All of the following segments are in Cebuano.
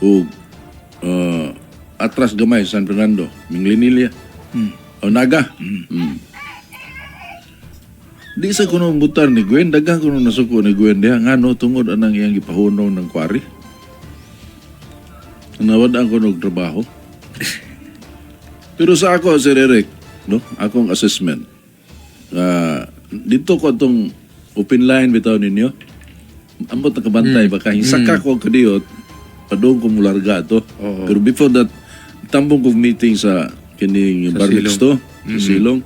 Ug atras gamay San Fernando, Minglanilla. O Naga. Di sa kuno butar ni Gwen, daghang kuno nasuko ni Gwen diha ngano tungod anang iyang gipahunong ng kwari. Nawad-an ko og trabaho. Pero sa ako, Sir Eric, no, akong assessment, dito ko itong open line bitaw ninyo. Ambot nakabantay ba kay saka ko kadiyot padung ko mularga to. Pero before that, tambong ko meeting sa kining Sa Barlix to, sa Silong.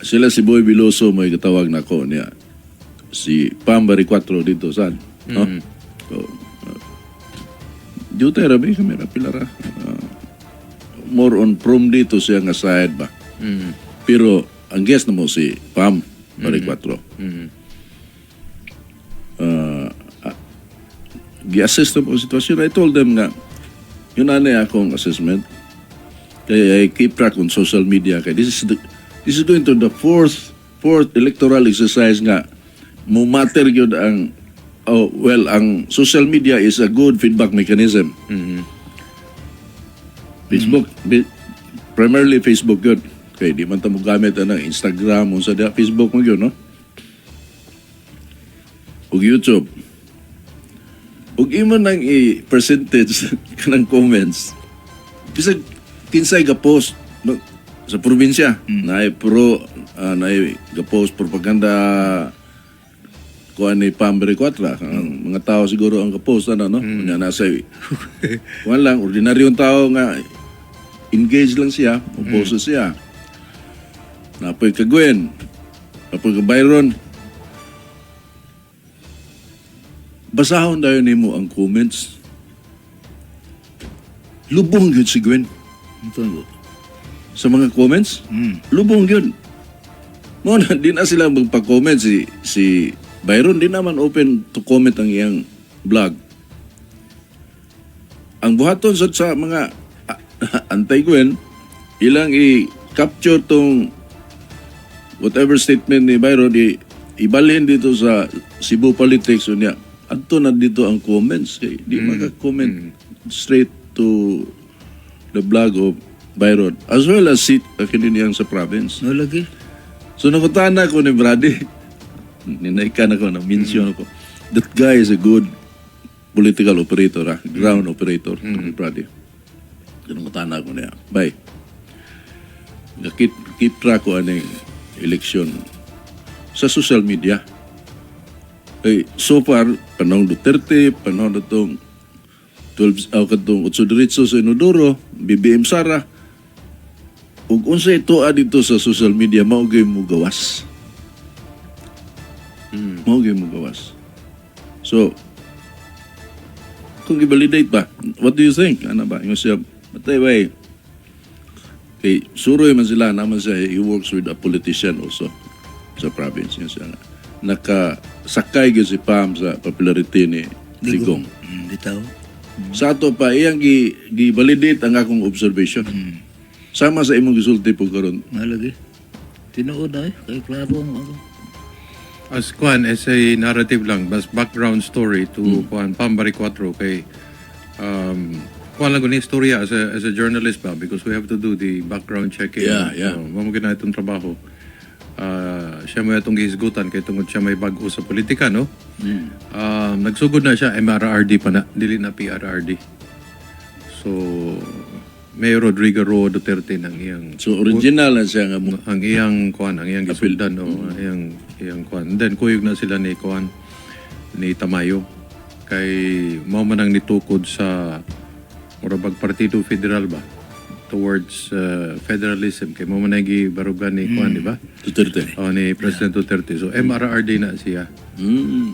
Sila si Boy Biloso may katawag na ko niya. Si Pam Baricuatro dito saan, no? So, dito rabi kami ra pila ra. More on prom dito siya nga side ba. Pero ang guest na mo si Pam Baricuatro. Gi-assess na po ang sitwasyon. I told them nga, yun na na akong assessment. Kaya I keep track on social media. Kaya this is going to the fourth electoral exercise nga mo matter gyud ang, oh, well, ang social media is a good feedback mechanism. Facebook, primarily Facebook yun. Kaya di man ta mo gamit ang Instagram unsa diha, Facebook mo yun, no? Ug YouTube. Ug imo nang i-percentage kanang comments. Bisag kinsay ga-post, no, sa probinsya, naay pro naay ga-post propaganda kuan ni Pam Baricuatro, ang mga tao siguro ang ga-post ano, no? Unya nasa kuan lang ordinaryong tao nga engage lang siya, post siya. Napoy ka Gwen, napoy ka Byron. Basahon dayon nimo ang comments. Lubong gyud si Gwen Ito. Sa mga comments. Lubong yun. Mo na, di na sila magpa-comment si Byron, di naman open to comment ang iyang blog. Ang buhaton sa mga anti-Gwen, ilang i-capture tong whatever statement ni Byron, ibalhin dito sa Cebu Politics unya. Adto na dito ang comments kay di maka-comment straight to the blog of Byron as well as si kini niyang sa province. No lagi. So nangutana ko ni Brady. Ninaikan ako, na-mention ako. That guy is a good political operator, ah. Ground operator, ni Brady. So nangutana ko niya. Bye. Keep track ko aning election sa social media. Eh, so far, panahon Duterte, panahon na itong 12, katong 8 diretso sa Inodoro, BBM Sara, ug unsay tuwa dito sa social media, mao gyud mo gawas. Mao gyud mo gawas. So, kung i-validate ba, what do you think? Ano ba? Yung siya, matay ba eh. Kay suroy man sila, naman siya, he works with a politician also sa province. Yung siya, nakasakay gyud si Pam sa popularity ni Digong. Bitaw. Sa ato pa, iyang gi-validate ang akong observation. Sama sa imong gisulti po karon. No lagi. Tinuod ay kay klaro ang ako. As kwan, as a narrative lang, bas background story to kwan Pam Baricuatro kay kwan lang ko ni istorya as a journalist ba because we have to do the background checking. Yeah. So, mao na itong trabaho. Ah, siya mo itong gihisgutan kay tungod siya may bag-o sa politika, no? Nagsugod na siya MRRD pa na, dili na PRRD. So, Mayor Rodrigo Roa Duterte nang iyang So original na siya nga mo. Ang iyang kuan, ang iyang gisuldan o ang iyang kuan. Then kuyog na sila ni kuan ni Tamayo kay mao man ang nitukod sa murag Partido Federal ba towards federalism kay mao man ang gibarugan ni kuan, di ba? Duterte. O ni President Duterte. So MRRD na siya.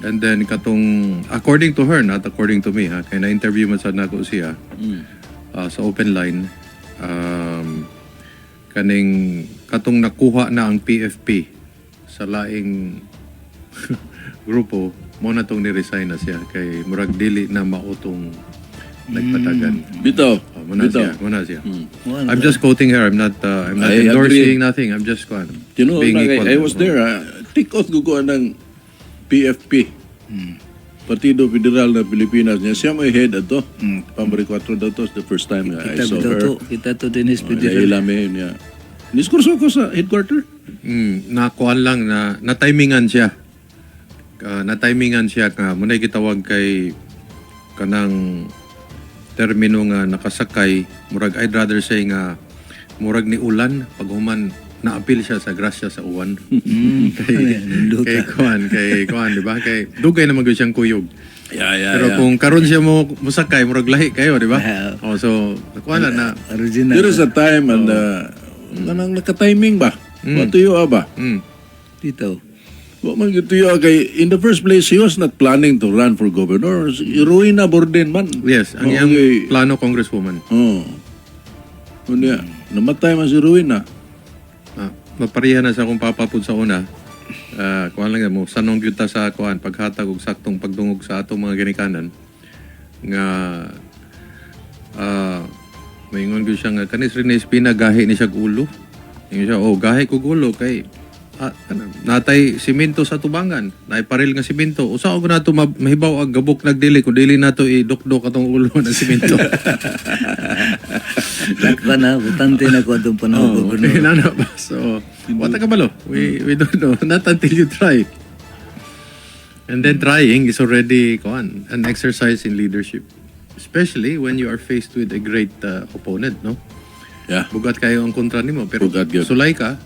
And then katong according to her, not according to me ha, kay na-interview man sad nako siya sa open line, kaning katong nakuha na ang PFP sa laing grupo mo na tong ni-resign na siya kay murag dili na mautong nagpatagan. Bitaw. Oh, mo na Bitaw. Siya, mo na siya. Mo I'm just quoting her. I'm not I endorsing nothing. I'm just kuan. You know, being I, equal. I was there. Ah. Take off ko ng PFP. Partido Federal ng Pilipinas niya. Siya may head ato. Pambari 4 daw to. The first time nga I Kita saw bitaw her. to, kita to din his Oh, ilame niya. Diskurso ko sa headquarter. Nakuan lang na na-timingan siya. Na-timingan siya nga munay gitawag kay kanang termino nga nakasakay, murag I'd rather say nga murag ni ulan paghuman naapil siya sa grasya sa uwan. Kay kuan, di ba? Kay dugay naman gyud siyang kuyog. Yeah. Pero kung karon siya mo musakay, murag lahi kayo, di ba? Yeah. Oh, so kuan na na. Original. There is a time and kanang naka-timing ba? Wa tuyo ba? Dito. Wa man gyud tuyo kay in the first place he was not planning to run for governor. Rowena Borden man. Yes, ang iyang plano, congresswoman. Oh. Unya, namatay man si Rowena. Ah, mapareha na sa akong papa pud sa una. Ah, kuan lang mo sanong gyud ta sa kuan paghatag og saktong pagdungog sa atong mga ginikanan nga maingon gyud siya nga kanis Rene Espina gahi ni siya og ulo. Ingon siya, "Oh, gahi ko og ulo kay natay simento sa tubangan, naay paril nga simento. Usa og nato mahibaw ang gabok nagdili kung dili nato idukdok atong ulo ng simento." Lakpa na, butante na ko atong panahon. Oh, Governor. na ba? So, what ka balo? We don't know. Not until you try. And then trying is already kuan, an exercise in leadership. Especially when you are faced with a great opponent, no? Yeah. Bugat kayo ang kontra nimo pero Bugat gyud. sulay ka.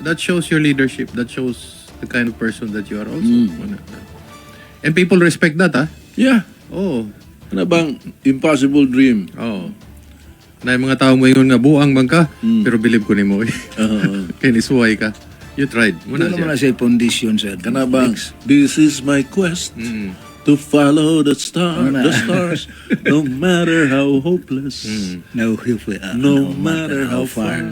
That shows your leadership. That shows the kind of person that you are also. And people respect that, ah. Yeah. Oh. Ano bang impossible dream? Oh. Na yung mga tao mo ingon nga buang man ka, pero believe ko nimo eh. Kay nisuway ka. You tried. Muna Doon siya. naman na siya foundation sa Kana bang this is my quest to follow the star, the stars, no matter how hopeless, No, no matter how far,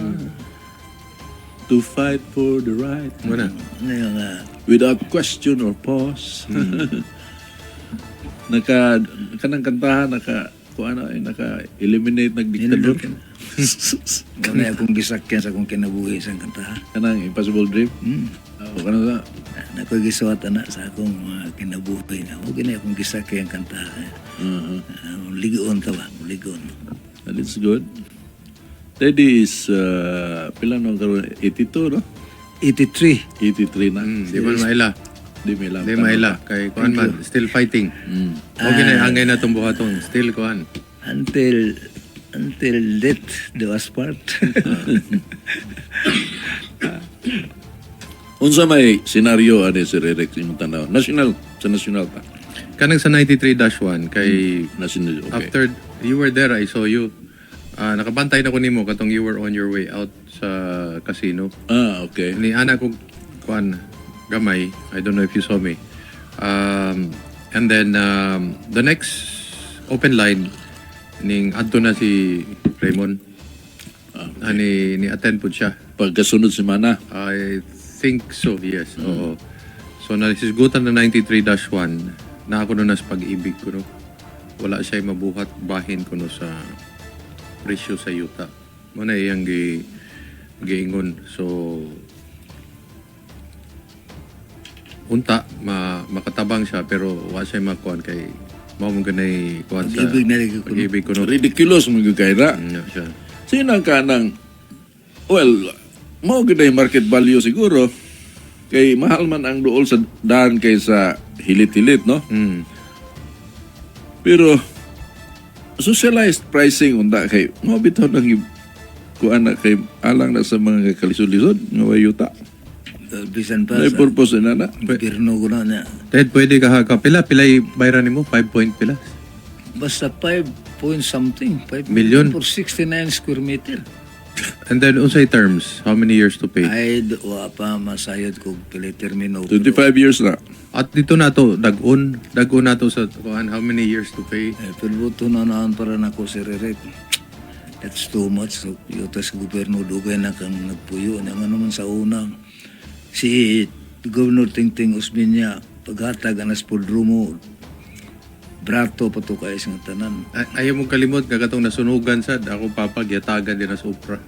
to fight for the right, Muna. Ngayon nga, without question or pause. Naka kanang kantahan naka kuan ano, eh, naka eliminate nagdiktador. Kaya akong gisakyan sa akong kinabuhi sa kantahan. Kanang impossible dream. Oh, kanang sa Nakoy gisuwat ana sa akong mga kinabuhi na. Huwag na akong gisakyan kantahan. Ligoon ta ba? Ligoon. That is good. Daddy is pila nung karon, 82, no? 83. 83 na. Di man maila. Di may lang. Di maila. Kay kuan man, still fighting. Okay na, angay na itong buhaton. Still kuan. Until death do us part. Unsa may senaryo ani si Rex imong tanaw? National sa national ta. Kanang sa 93-1 kay National, okay. after you were there, I saw you. Ah, nakabantay na ko nimo katong you were on your way out sa casino. Ah, okay. Ni ana ko kuan gamay. I don't know if you saw me. And then the next open line ning adto na si Raymond. Ah, ni attend pud siya. Pagkasunod si Mana. I think so, yes. Oo. So nasisgutan na 93-1 na ako no nas pag-ibig ko no. Wala siya mabuhat bahin ko no sa presyo sa yuta. Mo na iyang giingon. So unta makatabang siya pero wa siya makuan kay mao mo ganay kuan sa Pag-ibig na lagi ko, no? Pag-ibig ko no. Ridiculous mo gyud kay ra. Siya. Sino ka nang well, mao gyud ay market value siguro. Kay mahal man ang duol sa daan kaysa hilit-hilit, no? Pero socialized pricing unta kay mao bitaw nang kuan na kay alang na sa mga kalisod-lisod nga way yuta. Bisan pa May sa purpose na na. gobyerno ko na niya. Ted, pwede ka ha pila pilay bayran nimo 5 point pila. Basta 5 point something. 5 Million? For 69 square meter. And then unsay terms, how many years to pay? Ay, wa pa masayod ko pili termino. 25 years na. At dito na to dag-on, dag-on na to sa kuan how many years to pay? Eh, pero buto na naan para nako si Rerek. That's too much. So, yuta sa gobyerno, dugay na kang nagpuyo. Nga naman sa una, si Governor Tingting Osmeña, paghatag anas podrumo, brato pa to kay nga tanan. Ayaw mo kalimot nga katong nasunugan sad ako papa giyatagan din sa Oprah.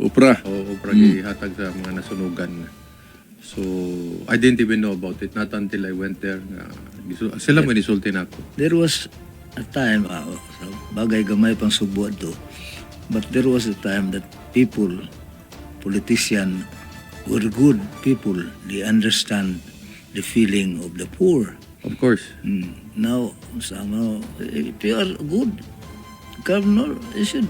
Upra. O Oprah gihatag sa mga nasunugan. So, I didn't even know about it. Not until I went there. Nga, sila mo nisulti na ako. There was a time, sa bagay gamay pang Sugbo to, but there was a time that people, politician, were good people. They understand the feeling of the poor. Of course. Now, sama, if you are good governor, you should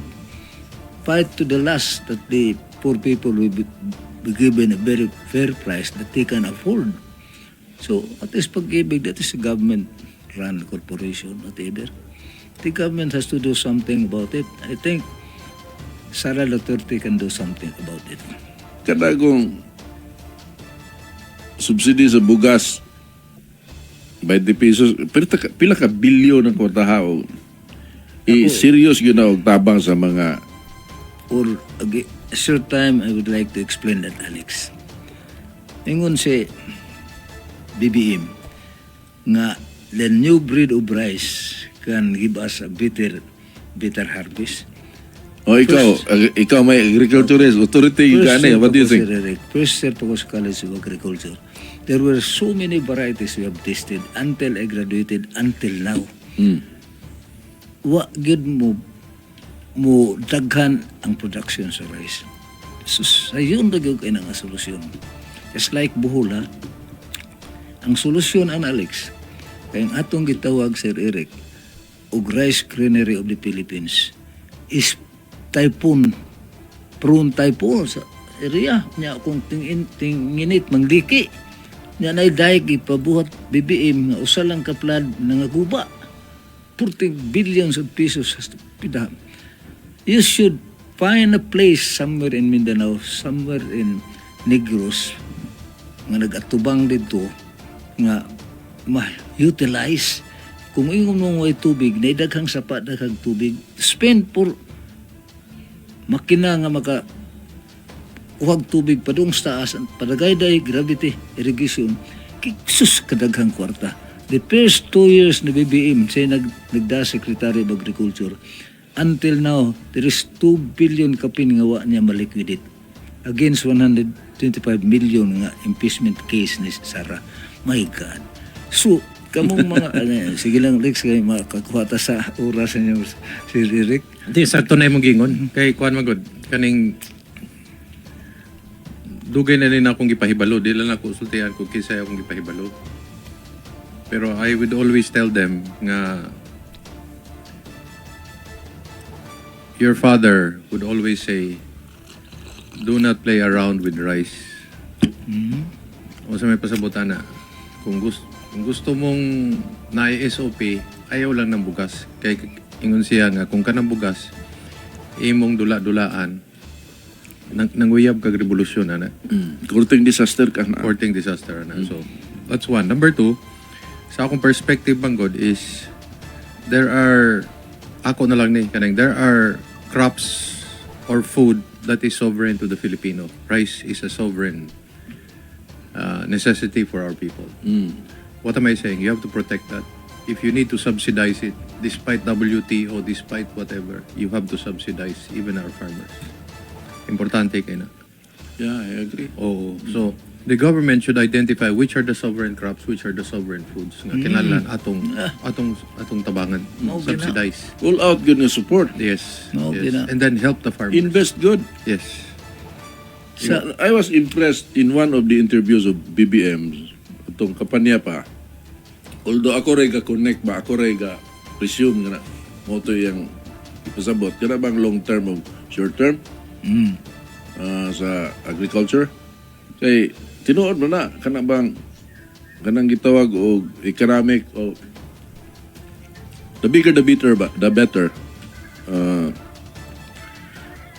fight to the last that the poor people will be given a very fair price that they can afford. So, at least Pag-ibig, that is a government-run corporation, whatever. The government has to do something about it. I think Sara Duterte can do something about it. Kada kung subsidy sa bugas 20 pesos, pero pila ka bilyon ang kwartaha o i serious gyud na og tabang sa mga Or a short time, I would like to explain that, Alex. Ingon si BBM nga the new breed of rice can give us a better harvest. O ikaw may agriculturist authority First ka ani, year what do you pa ko, think? Sir Eric, first year pa ko sa College of Agriculture. There were so many varieties we have tested until I graduated, until now. Wa gyud mo daghan ang production sa rice. Sus, ayun ra gyud kay nga solusyon. Just like Bohol, ha? Ang solusyon an, Alex, kay ang atong gitawag, Sir Eric, og rice granary of the Philippines is typhoon prone, typhoon sa area nya. Kung tingin tinginit, mangliki nya, nay dike ipabuhat BBM nga usa lang ka flood, nangaguba. 40 billions of pesos has to be done. You should find a place somewhere in Mindanao, somewhere in Negros nga nagatubang dito nga ma-utilize. Kung ingon mo way tubig na daghang sapa, daghang tubig, spend for makina nga maka kuhag tubig padung sa taas, padagayday, gravity irrigation. Sus, kadaghang kwarta. The first 2 years ni BBM siya nagda Secretary of Agriculture, until now there is 2 billion kapin nga wa niya maliquidate against 125 million nga impeachment case ni Sara. My God. So kamong mga ano, sige lang, Lex, kay makakuha ta sa oras ninyo, Sir Eric. Di, sakto na imong gingon. Kay kuan magod kaning dugay na rin akong gipahibalo. Di lang ako sultihan kung kinsay akong gipahibalo. Pero I would always tell them nga your father would always say, "Do not play around with rice." O sa may pasabutan na, kung gusto mong na SOP, ayaw lang ng bugas. Kay ingon siya nga, kung kanang bugas, imong dula-dulaan, nanguyab kag revolusyon, ana. Courting disaster ka na. Courting disaster, ana. So, that's one. Number two, sa akong perspective bang god is, there are, ako na lang ni, kanang, there are crops or food that is sovereign to the Filipino. Rice is a sovereign necessity for our people. What am I saying? You have to protect that. If you need to subsidize it, despite WTO, despite whatever, you have to subsidize even our farmers. Importante kay na. Yeah, I agree. Oo. So, the government should identify which are the sovereign crops, which are the sovereign foods nga kinahanglan atong tabangan, Mao gina. Subsidize. All out good nga support. Yes. Mao Yes. gina. And then help the farmers. Invest good. Yes. I was impressed in one of the interviews of BBM, itong kapanya pa. Although ako rin ga-connect ba, ako rin ga presume nga na, mo to yung ipasabot. Kana bang long term o short term sa agriculture? Kay tinuod mo na, kana bang kanang gitawag og economic o the bigger the better ba, the better.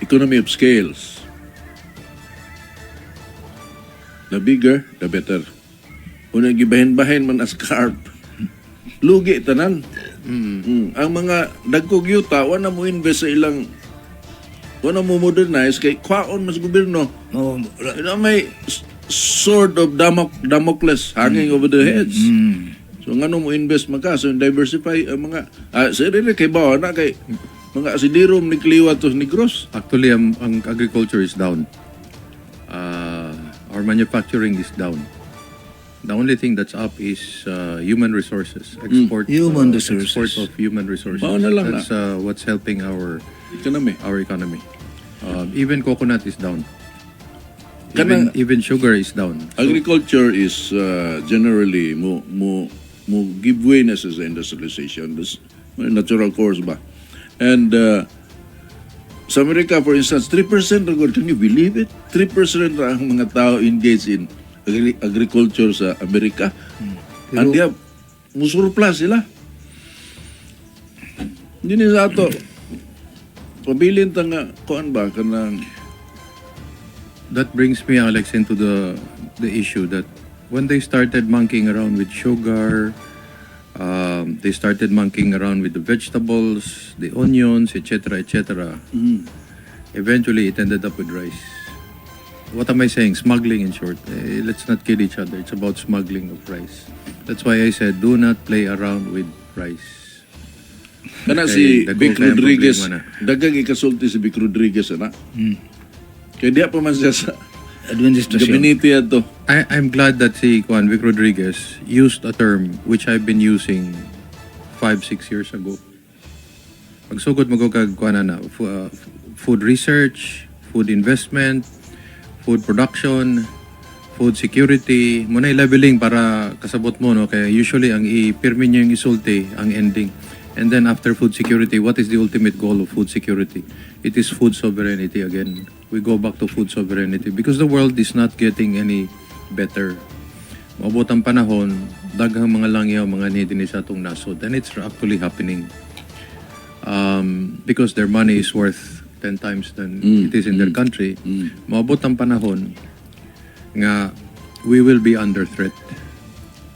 Economy of scales. The bigger, the better. Una gibahin-bahin man as carp. Lugi tanan. Ang mga dagkog yuta, wala mo invest sa ilang, wala mo modernize kay kwaon mas gobyerno. Oh, May sword of Damocles hanging over the heads. So ngano mo invest man ka, so diversify ang mga sa rin kay bawa na kay mga asidero ni kliwat to Negros. Actually, ang agriculture is down. Our manufacturing is down. The only thing that's up is human resources. Export, Human resources. Export of human resources. Mao na lang na. That's what's helping our Economy. Our economy. Even coconut is down. Even, even sugar is down. Agriculture is generally mo give way na sa industrialization. This natural course ba? And sa Amerika, for instance, 3% ra gud. Can you believe it? 3% ra ang mga tao engaged in agriculture sa Amerika. And they have musurplus sila. Hindi ni sa ato. Pabilin ta nga, kuan ba, kanang That brings me, Alex, into the issue that when they started monkeying around with sugar, they started monkeying around with the vegetables, the onions, etc., etc. Eventually, it ended up with rice. What am I saying? Smuggling, in short. Eh, let's not kill each other. It's about smuggling of rice. That's why I said, do not play around with rice. Kana Okay, si dako Vic kayang Rodriguez, problema na. Daghang ikasulti si Vic Rodriguez ana. Kaya diya pa man siya sa Administrasyon. gabinete ato. I'm glad that si Juan Vic Rodriguez used a term which I've been using 5, 6 years ago. Pagsugod mo ko kag kuan na food research, food investment, food production, food security, mao na leveling para kasabot mo, no, kaya usually ang i-pirmi niyo yung isulti ang ending. And then after food security, what is the ultimate goal of food security? It is food sovereignty again. We go back to food sovereignty because the world is not getting any better. Maabot ang panahon, daghang mga langyaw mga ni sa atong nasod. And it's actually happening. Because their money is worth 10 times than it is in their country. Maabot ang panahon nga we will be under threat.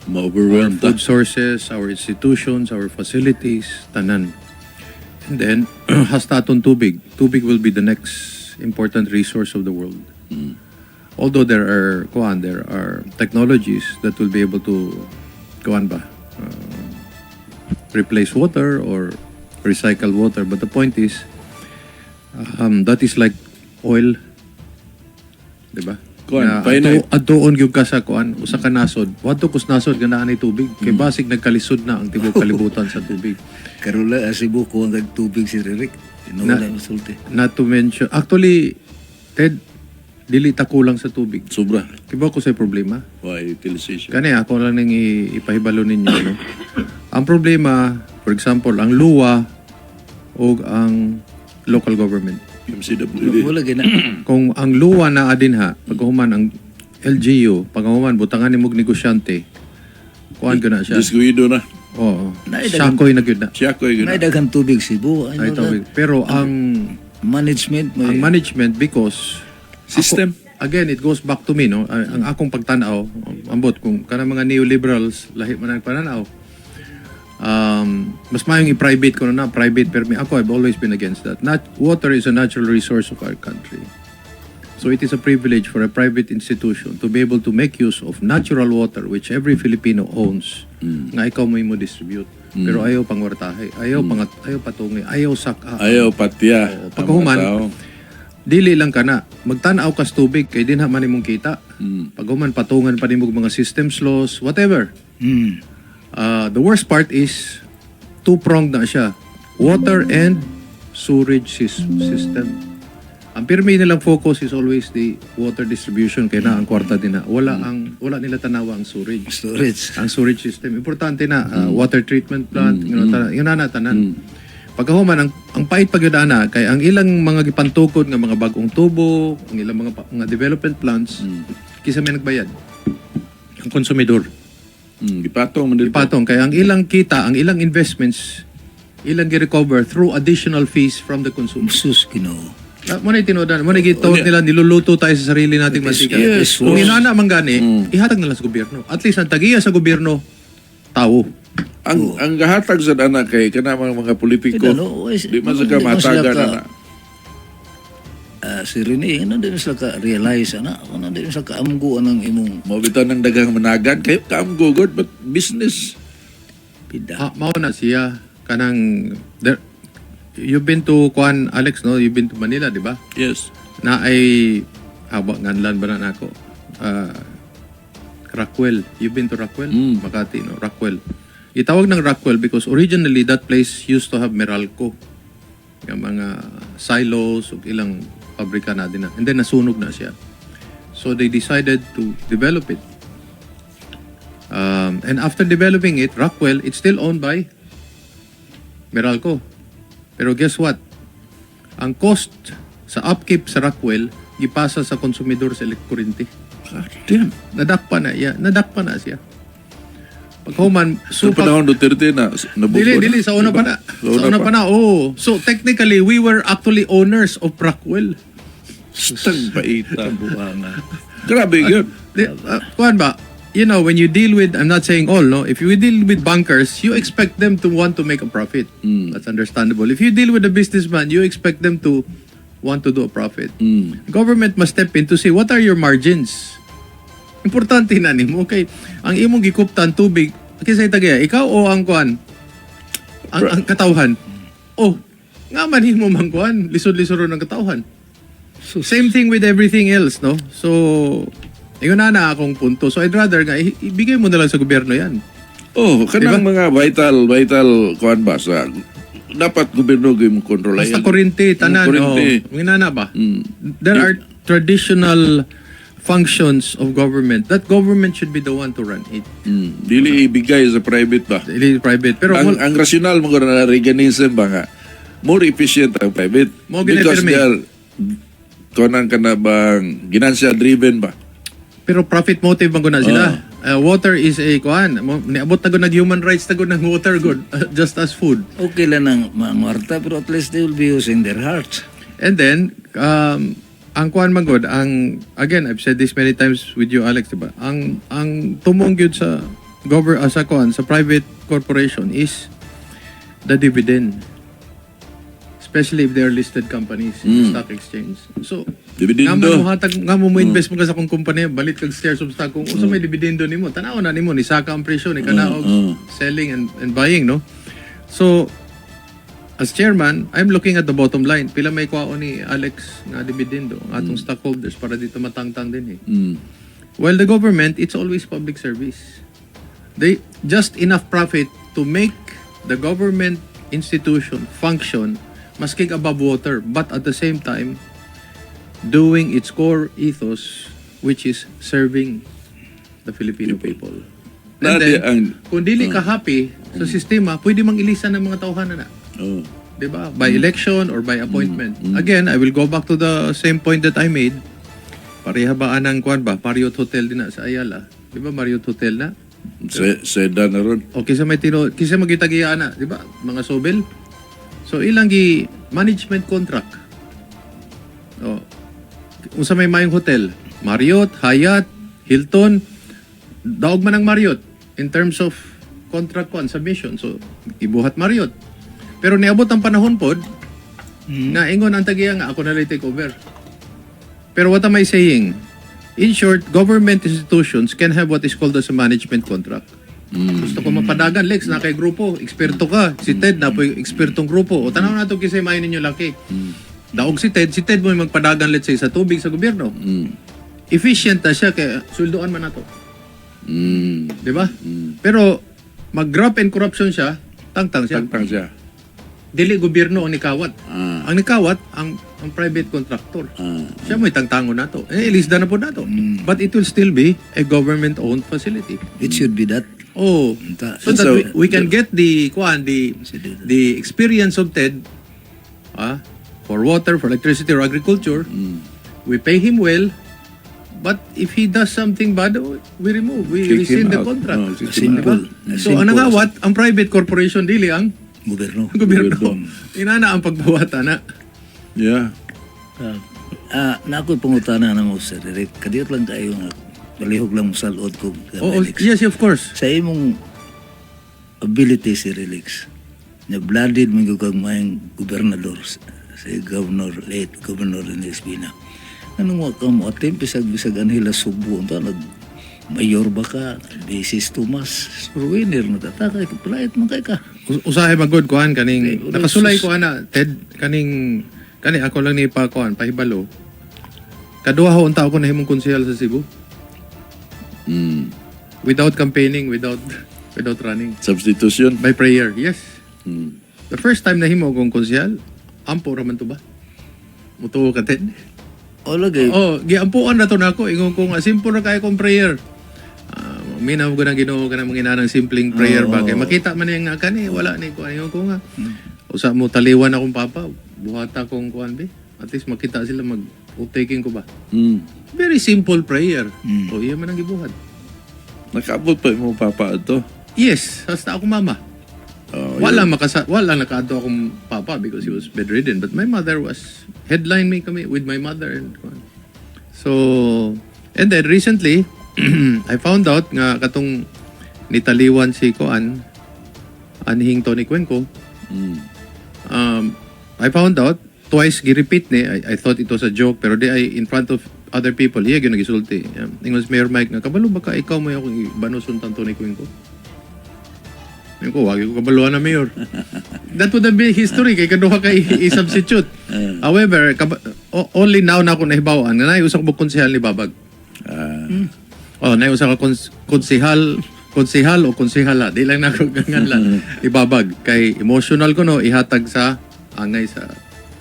Our Ma-overwhelmed ta. Food sources, our institutions, our facilities, tanan. And then, hasta atong tubig. Tubig will be the next important resource of the world. Although there are, kuan, there are technologies that will be able to, kuan ba, replace water or recycle water. But the point is, that is like oil. Diba? Kuan, Nga, finite. Adtuon gyud ka sa kuan, usa ka nasod. Wadto kus nasod nga naa ni tubig. Kay basig nagkalisod na ang tibuok kalibutan sa tubig. Karon lang, Cebu, kuha kag tubig si Ririk. Tinuod na masulti. Not to mention, actually, Ted, dili ta kulang sa tubig. Sobra. Kibaw ko sa problema. Why utilization? Kani ako lang ning ipahibalo ninyo, no. Ang problema, for example, ang LWUA o ang local government. MCWD. Wala gina. Kung ang LWUA na adin ha, pagkahuman ang LGU, pagkahuman butangan ni mog negosyante, kuan ko na siya. Deskuido na. Oo. Naay Sakoy na gyud na. Siya ko yun. Nay daghan tubig Cebu. I Ay, know tawig. that. Pero ang Management may ang management because System. Ako, again, it goes back to me, no? Ang ang akong pagtanaw, ambot kung kanang mga neoliberals lahi man ang pananaw. Mas mayong i-private ko na na, private pero ako, I've always been against that. Not, water is a natural resource of our country. So it is a privilege for a private institution to be able to make use of natural water which every Filipino owns nga ikaw mo distribute. Pero ayaw pangwartahe, ayaw pangat, ayaw patungi, ayaw sak-a. Ayaw patya. Oo, pagkahuman, ang mga tao. Dili lang ka na. Magtan-aw kas tubig kay dinha man imong kita. Paghuman patungan pa nimo og mga systems loss, whatever. The worst part is two-pronged na siya. Water and sewerage system. Ang pirmi nilang focus is always the water distribution kay na ang kwarta din na. Wala nila tanawa ang sewerage. Storage. Ang sewerage system importante na water treatment plant, yun, yun na tanan. Pagkahuman ang pait pag ana kay ang ilang mga gipantukod nga mga bagong tubo, ang ilang mga development plans, kinsa may nagbayad? Ang konsumidor. Gipatong man dito. Ipatong kay ang ilang kita, ang ilang investments, ilang gi-recover through additional fees from the consumer. Sus, Ginoo. Ah, mo na tinuodan, mo na gitawag nila niluluto tayo sa sarili nating mantika. Yes. Kung inana man gani, ihatag na lang sa gobyerno. At least ang tagiya sa gobyerno, tao. Ang gahatag sa ana kay kana mga politiko. Ano, Di man sa di man sila kamatagan ana. Ah, si Rene, ano din sila ka realize ana, ano din sila ka amgo anang imong Mao bitaw ng daghang managan kayo kaamgo good but business. pida. Ah, mao na siya kanang there, you've been to Kuan, Alex, no? You've been to Manila, di ba? Yes. Na ay haba nganlan ba na nako? Rockwell. You've been to Rockwell? Makati, no? Rockwell. Gitawag ng Rockwell because originally that place used to have Meralco. Yung mga silos ug ilang pabrika na din na. And then nasunog na siya. So they decided to develop it. And after developing it, Rockwell, it's still owned by Meralco. Pero guess what? Ang cost sa upkeep sa Rockwell, gipasa sa konsumidor sa kuryente. God damn. Nadakpa na iya, nadakpa na siya. Paghuman, So, supak panahon Duterte na, nabuko Dili, dili, sa una pa na. Sa una pa na, oh. So technically, we were actually owners of Rockwell. Stang paita. Buanga. Grabe yun. Kuan ba? When you deal with, I'm not saying all, no? If you deal with bankers, you expect them to want to make a profit. That's understandable. If you deal with a businessman, you expect them to want to do a profit. Government must step in to see what are your margins. Importante na nimo. Okay, ang imong gikuptan tubig, kinsay tagaya, ikaw o ang kuan? Ang katawhan. Oh, nga man himo man kuan, lisod-lisod ron ang katawhan. Same thing with everything else, no? So, yun na na akong punto. So, I'd rather nga, ibigay mo na lang sa gobyerno yan. Oh, kanang mga vital kuan ba sa dapat gobyerno gyud mo kontrol. Basta kuryente, tanan. Kuryente. Oh, nga na ba? There are traditional functions of government that government should be the one to run it. Dili ibigay sa private ba? Dili private. Pero Ang rational mo na Reaganism ba nga more efficient ang private Mo because ginapirmi. they are kanang kana bang ginansya driven ba? Pero profit motive man gud na sila. Water is a kuan. Niabot na gud nag human rights na gud ng water good just as food. Okay lang ang mga ngwarta, pero at least they will be using their hearts. And then ang kuan man gud, ang again, I've said this many times with you, Alex, diba? Ang tumong gyud sa kuan sa private corporation is the dividend. Especially if they are listed companies in the stock exchange. So, Dividendo. nga man mo hatag nga mo invest mo ka sa akong kumpanya, balit kag shares of stock kung unsa may dividendo nimo, tan-aw na nimo ni saka ang presyo ni kanaog selling and buying, no? So, as chairman, I'm looking at the bottom line. Pila may kwaon ni Alex nga dividendo ang atong stockholders para dito matangtang din eh. Well, the government, it's always public service. They just enough profit to make the government institution function maski above water, but at the same time doing its core ethos, which is serving the Filipino people. And Na then, di ang kung dili ka happy sa sistema, pwede mang ilisan ng mga tawhana na. Oh. 'Di ba? By election or by appointment. Again, I will go back to the same point that I made. Pareha ba anang kuan ba? Marriott Hotel din na sa Ayala. 'Di ba Marriott Hotel na? Seda na ron. O kisa may tino, kisa magitagiya na, 'di ba? Mga Sobel. So ilang gi management contract. O unsa may mayong hotel? Marriott, Hyatt, Hilton, daog man ang Marriott in terms of contract kuan submission. So ibuhat Marriott. Pero niabot ang panahon pod na ingon ang tagiya nga ako na lang take over. Pero what am I saying? In short, government institutions can have what is called as a management contract. Gusto ko mapadagan, Lex, na kay grupo, eksperto ka. Si Ted, na po ekspertong grupo. O tanaw na ito kisay mayo ninyo laki. Daog si Ted mo yung magpadagan, let's say, sa tubig sa gobyerno. Efficient na siya, kaya sweldoan man nato. Di ba? Pero, mag-graft and corruption siya, tangtang siya. Tangtang siya. Dili gobyerno ang nikawat. Ang nikawat, ang private contractor. Siya mo'y tangtangon nato. Eh, ilisda na po nato. But it will still be a government-owned facility. It should be that. Oh, Unta. so that we can get the kuan the experience of Ted for water, for electricity or agriculture. We pay him well, but if he does something bad, we remove, we Kick him rescind the out. contract. Oh, kick him Simple. out. So ang nangawat, ang private corporation dili ang Gobyerno. gobyerno. Inana ang pagbuhat ana. Yeah. Ah, na ako'y pangutana na mo, Sir Eric. Kadiyot lang kayo nga. Palihog lang mo salod ko. Oh, yes, of course. Sa imong ability, Sir Alex, na blooded mo yung kag maayong gobernador, si Governor, late Governor Rene Espina. Anong wa ka mo attempt bisag bisag anhila Subo unta nag mayor ba ka basis Tomas winner na tataka palait man kay ka. Usahay magod kuan kaning nakasulay ko ana Ted kaning kani ako lang ni pa kuan pahibalo. Kaduha ho unta ako nahimong konsehal sa Cebu. Without campaigning, without running. Substitution. By prayer, yes. The first time nahimo kong konsehal, ampo raman to ba? Mutuo ka din. O lagi. Oh, giampuan na to nako. Ingon ko nga simple ra kay kong prayer. Ah, minaw ko ng Ginoo kanang mga inanang simpleng prayer ba kay makita man niya nga kani wala ni ko, ingon ko nga. Usa mo taliwan akong papa, buhata kong kuan be. At least makita sila mag taking ko ba. Very simple prayer. Oh, iya man ang gibuhat. Nakaabot pa mo papa ato. Yes, hasta ako mama. Oh, Wala nakaadto akong papa because he was bedridden, but my mother was headline me kami with my mother and kuan. So and then recently I found out nga katong nitaliwan si kuan anhing Tony Cuenco. I found out twice gi-repeat ni. I thought it was a joke, pero di ay in front of other people iya gyud nagisulti. Ingon si Mayor Mike nga, "Kabalo ba ka ikaw mo akong ibanuson tang Tony Cuenco?" Ingon ko, "Wagi ko kabaluan na, Mayor." That would have been history kay kaduha kay i-substitute. However, only now na ako nahibaw-an nga naay usa ka konsehal ni Babag. Oh, naay usa ka konsehal, konsehal o konsehala, di lang nako ganganlan, ibabag kay emotional ko no ihatag sa angay sa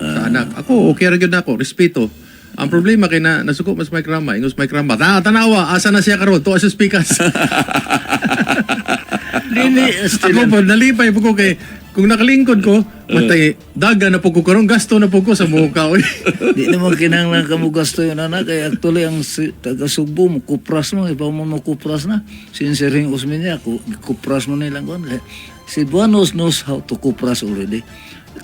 anak. Ako okay ra gyud nako, respeto. Ang problema kay na nasuko mas Mike Rama, ingos Mike Rama, "Ta tanawa asa na siya karon tuwa sa speakers." Dili still Ako po nalipay po ko kay kung nakalingkod ko, matay daga na po ko karon, gasto na po ko sa muka oy. Di naman kinahanglan ka mo gasto yun anak. Kaya actually ang si, taga Sugbo mo kupras mo, iba mo mo kupras na. Sincering Osmeña, kupras mo nilang kuan. Si Buanos knows how to kupras already.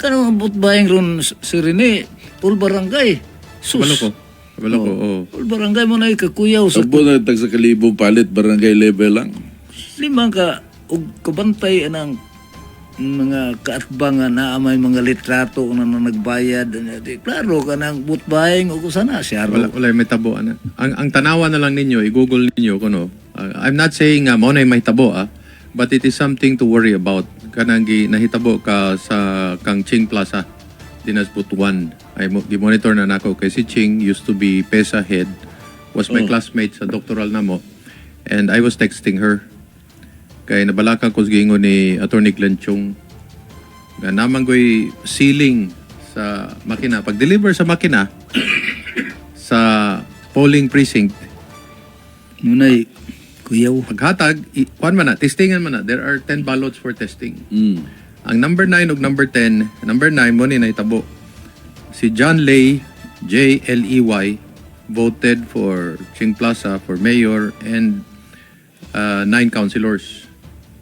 Kanang vote buying ron si Rene, full barangay. Sus. Kabalo ko. Kabalo ko, oh. Full barangay mo na ikakuyaw sa Abo na tag sa kalibong palit barangay level lang. Limang ka og kabantay anang mga kaatbangan na may mga litrato na nagbayad. Di, klaro ka ng vote buying o sana siya. Wala wala may tabo ana. Ang tanawa na lang ninyo, i-google ninyo kuno. I'm not saying nga mao na may tabo ah, but it is something to worry about. Kanang gi nahitabo ka sa kang Ching Plaza dinas Butuan. Ay mo gi-monitor na nako kay si Ching used to be PESA head, was my classmate sa doctoral namo. And I was texting her. Kay nabalaka ko sa giingon ni Attorney Glenn Chung nga naman ko'y sealing sa makina. Pag-deliver sa makina sa polling precinct, Nunay, kuyaw. Paghatag, kuan man na, testingan man na. There are 10 ballots for testing. Ang number 9 ug number 10, number 9 mo ni nahitabo. Si John Ley, Jley, voted for Ching Plaza for mayor and nine councilors.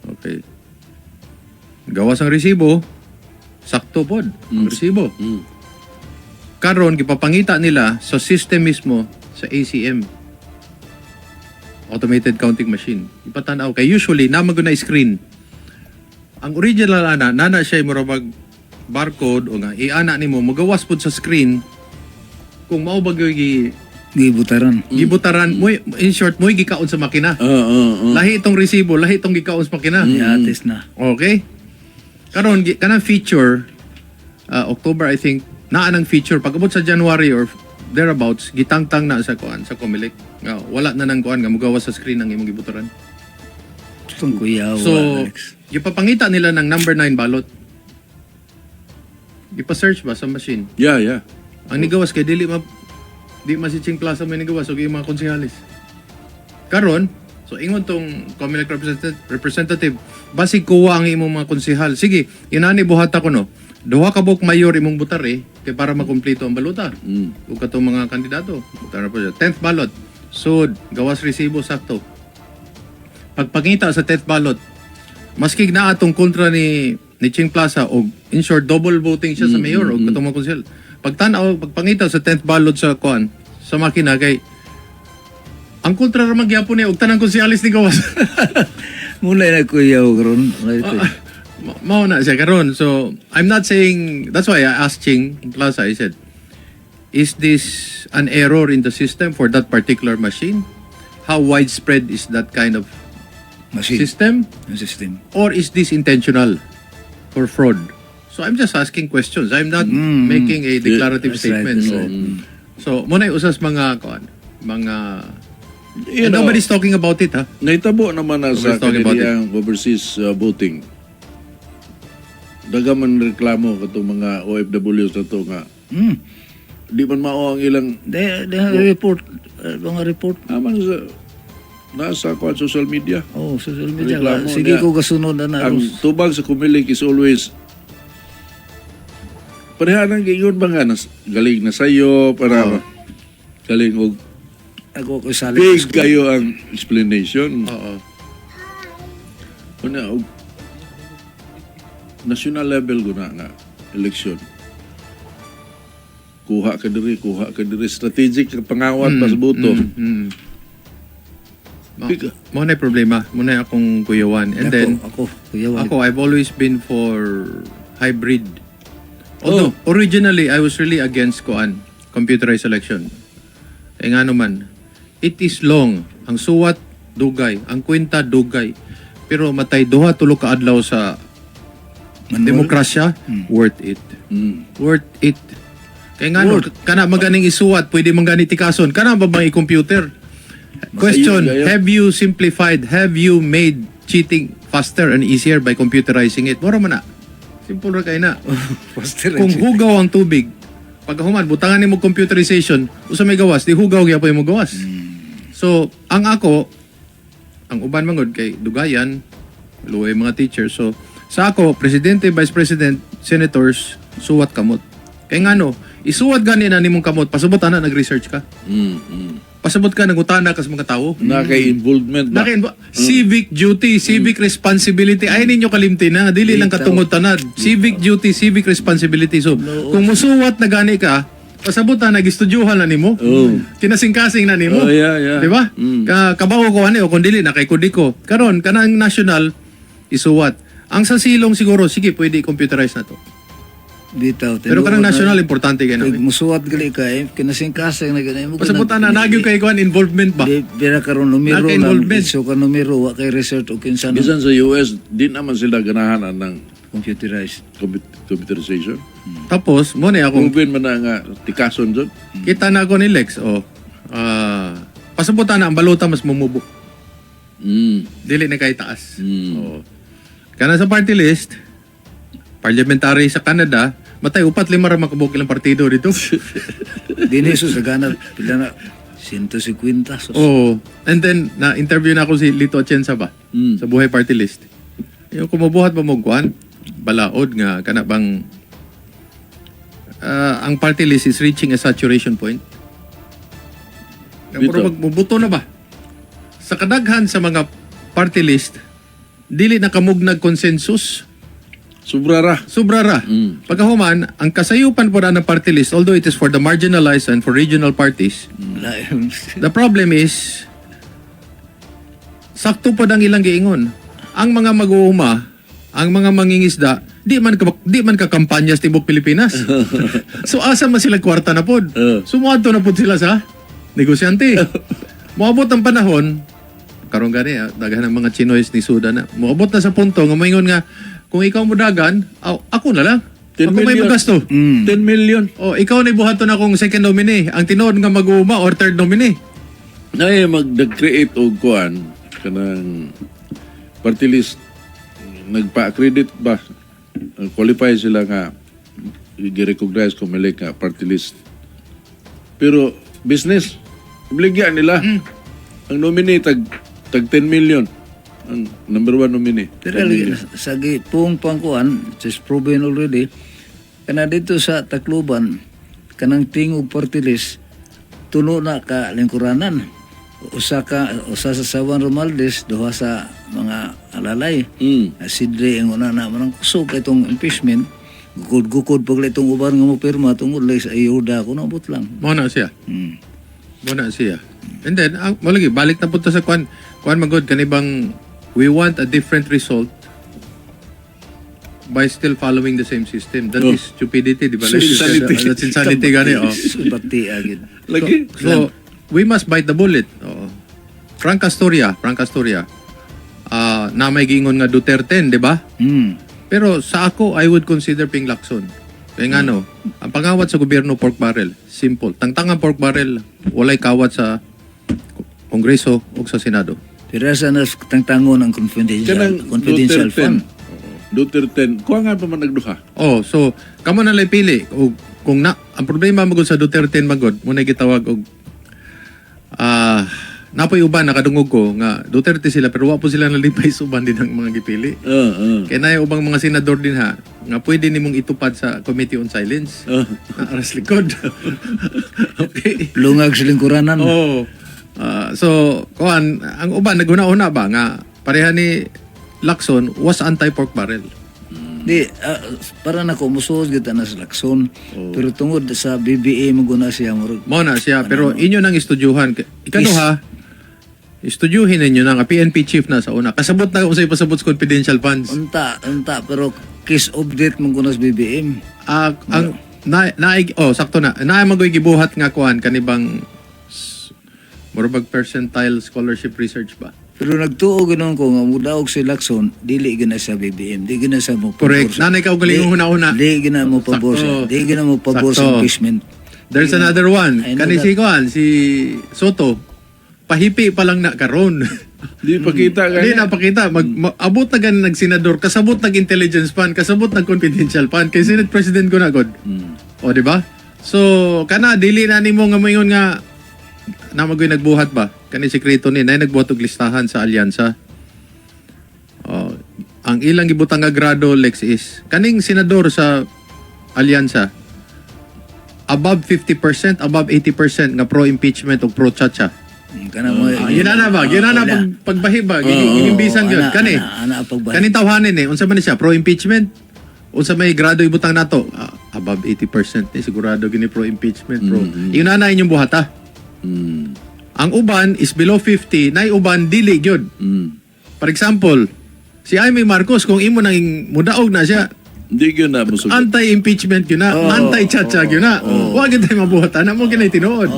Okay. Gawas ang resibo, sakto pod ang resibo. Karon gipapangita nila sa system mismo sa ACM. Automated counting machine. Ipatanaw kay usually na na screen. Ang original ana nana siya mura mag barcode o nga iana nimo magawas pod sa screen kung mao ba gyud Gibutaran. gibutaran mo, in short mo gikaon sa makina. Oo. Lahi itong resibo, lahi itong gikaon sa makina. Yatis na. Okay? Karon kanang feature October I think naa nang feature pag-abot sa January or thereabouts gitangtang na sa kuan sa Comelec nga wala na nang kuan nga mugawas sa screen ang imong gibutaran. Itong kuyaw, So Alex. gipapangita nila ng number 9 ballot. Gipa-search ba sa machine? Yeah. Ang nigawas kay dili ma di ma si Ching Plaza may nigawas og yung mga konsehalis. Karon, so ingon tong Comelec representative, basig kuha ang imong mga konsehal. Sige, inani buhata ko no. Duha ka buok mayor imong butar eh, kay para makumpleto ang balota. Ug katong mga kandidato, butar na po siya. 10th ballot. So, gawas resibo, sakto. Pagpangita sa 10th ballot, maski na atong kontra ni Ching Plaza o in short double voting siya sa mayor o katong mga konsehal. Pagtan-aw, pagpangita sa 10th ballot sa kuan sa makina kay ang kontra ra man gyapon ni og tanang konsehalis ni gawas. Muna na kuyaw karon. Right. Mao na siya karon. So, I'm not saying, that's why I asked Ching Plaza, I said, "Is this an error in the system for that particular machine? How widespread is that kind of Machine. System? Yung system. Or is this intentional for fraud?" So I'm just asking questions. I'm not making a declarative That's right, statement. that's So, right. so mo na usas mga kuan, mga You And know, nobody's talking about it, ha? Nahitabo naman na sa Nobody's talking about it. kanilang overseas voting. Daga man reklamo katong mga OFWs na to nga di man mao ang ilang They have a report, mga report. naman sa nasa kuan social media. Oh, social media. Reklamo Sige niya. ko kasunod na na. Ang tubag sa Comelec is always pareha nang giingon ba nga nas, galing na sayo para galing og Ako ko sali. big kayo ang explanation. Oo. Una, og national level ko na nga election. Kuha ka diri, kuha ka diri. Strategic ka pangawat pa sa boto. Mo na problema. Mo na akong kuyawan. And Ako, then, ako, kuya, wala. ako, I've always been for hybrid. Although, originally, I was really against kuan, computerized election. Eh nga naman, it is long. Ang suwat, dugay. Ang kwenta, dugay. Pero matay duha tulo ka adlaw sa demokrasya, worth it. Worth it. Kaya nga no, kana maganing isuwat, pwede man gani tikason. Kana ba bang i-computer? Question, Ayun, ayun. have you simplified, have you made cheating faster and easier by computerizing it? Mura man na. Simple ra kay na. Faster. Kung hugaw ang tubig, pag human, butangan nimo computerization, usa may gawas, di hugaw gyapon mo gawas. So, ang ako, ang uban mangod kay dugayan, luoy mga teacher. So, sa ako, presidente, vice president, senators, suwat kamot. Kay ngano, isuwat gani na nimong kamot, pasabot ana nag-research ka. Pasabot ka nangutana ka sa mga tao. Na kay involvement ba? Civic duty, civic responsibility. Ay ninyo kalimti na, dili lang katungod tanad. Civic duty, civic responsibility. So, kung musuwat na gani ka, pasabot na nag-estudyuhan na nimo. Oh. Kinasingkasing na nimo. Oh, yeah. Di ba? Kabawo ko ani o kung dili na kay kudiko. Karon kanang national isuwat. Ang sa silong siguro sige pwede computerize na to. Bitaw. Pero kanang national importante kay na. Pag musuwat gali ka, eh, kinasingkasing na ganun. Mo Pasabot na nagyo kay kuan involvement ba? Di, bira karon numero lang. Naka-involvement. So ka numero, wa kay research o kinsa na Bisan sa US, di naman sila ganahan ng computerized. computerization. Tapos mo na akong Proven man na nga tikason doon. kita na ako ni Lex oh. Ah, pasabot na ang balota mas mumubo. Dili na kay taas. Oo. Kana sa party list, parliamentary sa Canada, matay upat lima ra makabuk ilang partido dito. Dini so sa Ghana, pila na 150 sus. Oo. And then na-interview na ako si Lito Atienza ba sa Buhay Party List. Yung kumubuhat ba mo kuan, balaod nga kana bang ang party list is reaching a saturation point. Dito. Pero magbubuto na ba? Sa kadaghan sa mga party list, dili na kamugnag consensus. Sobra ra. Sobra ra. Pagkahuman, ang kasayupan po na ng party list, although it is for the marginalized and for regional parties, Lain. the problem is, sakto pa ang ilang giingon. Ang mga mag-uuma, ang mga mangingisda, di man kakampanya sa tibok Pilipinas. So asa man sila kwarta na pod. So muadto na pod sila sa negosyante. Moabot ang panahon, karon gani daghan ng mga Chinoys ni Suda na. Moabot na sa punto nga moingon nga kung ikaw mo dagan, aw, ako na lang. 10 Ako may million. magasto. 10 million. Oh, ikaw na ibuhaton akong second nominee. Ang tinuod nga mag-uuma or third nominee. Na mag-create og kuan kanang party list, nagpa-accredit ba, qualify sila nga gi-recognize Comelec nga party list, pero business obligyan nila ang nominee tag tag 10 million ang number one nominee. Pero lagi, sa pung pangkuan, it is proven already, kana dito sa Tacloban, kanang tingog party list, tulo na ka lingkuranan. Usa sa Sawan Romaldes, duha sa mga alalay. Sidre ang una na manang kusog kay itong impeachment. Gukod-gukod pag itong uban nga mo pirma tungod lang sa ayuda ko naabot lang. Mo na siya. Mo na siya. And then, ang mo lagi, balik na punta sa kwan. Kwan magod, kanibang we want a different result by still following the same system. That is stupidity, di ba? Like you said, Insanity. That's insanity gani, oh. Bati agad. Lagi. So, we must bite the bullet. Oo. Frank Astoria, Frank Astoria. Ah, na may giingon nga Duterte, di ba? Pero sa ako, I would consider Ping Lacson. Kaya nga no, ang pangawat sa gobyerno, pork barrel. Simple. Tangtangan pork barrel, walay kawat sa Kongreso ug sa Senado. Pero asa na tangtangon ang confidential, Kanang confidential Duterte. fund. Duterte. Kuha nga pa man nagduha. Oh, so kamo na lang pili og kung na ang problema magud sa Duterte magud mo na gitawag og napoy uban nakadungog ko nga Duterte sila pero wa po sila nalipay sa uban din ang mga gipili. Kay naay ubang mga senador din ha nga pwede nimong itupad sa Committee on Silence. Naaras likod. Okay. Lungag sa lingkuranan. Oh. So, kuan, ang uban naghuna-una ba nga pareha ni Lacson was anti-pork barrel. Di, para nako musuod gyud na sa Lacson. Pero tungod sa BBA mo guna siya murag. Mo na siya, pero inyo nang estudyuhan. Ikaduha, estudyuhin ninyo na nga PNP chief na sa una. Kasabot na kung sa'yo pasabot sa confidential funds. Unta, unta pero case of death mo guna sa BBM. Ang na, na oh sakto na. Naay magoy gibuhat nga kuan kanibang murag percentile scholarship research ba? Pero nagtuo ganoon ko nga mudaog si Lacson, dili gina sa BBM, di gina sa mo pabor Correct. sa- Nanay ka ugaling huna-huna. Di gina mo pabor sa, Sakto. di gina mo pabor sa Sakto. impeachment. There's another one. I know Kani that. si kuan si Soto. Pahipi pa lang na karon. Di pakita Hindi gani. napakita. Abot na gani nagsenador, kasabot nag intelligence fund, kasabot nag confidential fund kay Senate President ko na god. O di ba? So kana dili na nimo nga moingon nga namagoy nagbuhat ba? Kani sekreto ni nay nagbuhat og listahan sa alyansa. O, ang ilang gibutang nga grado Lex is kaning senador sa alyansa above 50%, above 80% nga pro impeachment o pro chacha. Kana mo. Ah, yun na na ba? Yun na na pagbahi ba? Gigimbisan yun. Ana, Kani. ana, ana, pagbahi. Kani tawhanin eh. Unsa man ni siya? Pro-impeachment? Unsa may grado ibutang nato? Above 80% eh. Sigurado gini pro-impeachment. Pro. Yun na na inyong buhata. Ang uban is below 50, nay uban dili gyud. For example, si Amy Marcos kung imo nang mudaog na siya, Hindi gyud na musugot. anti-impeachment yun na, anti-chacha yun na. Huwag yun tayo mabuhatan, mo ginay tinuod.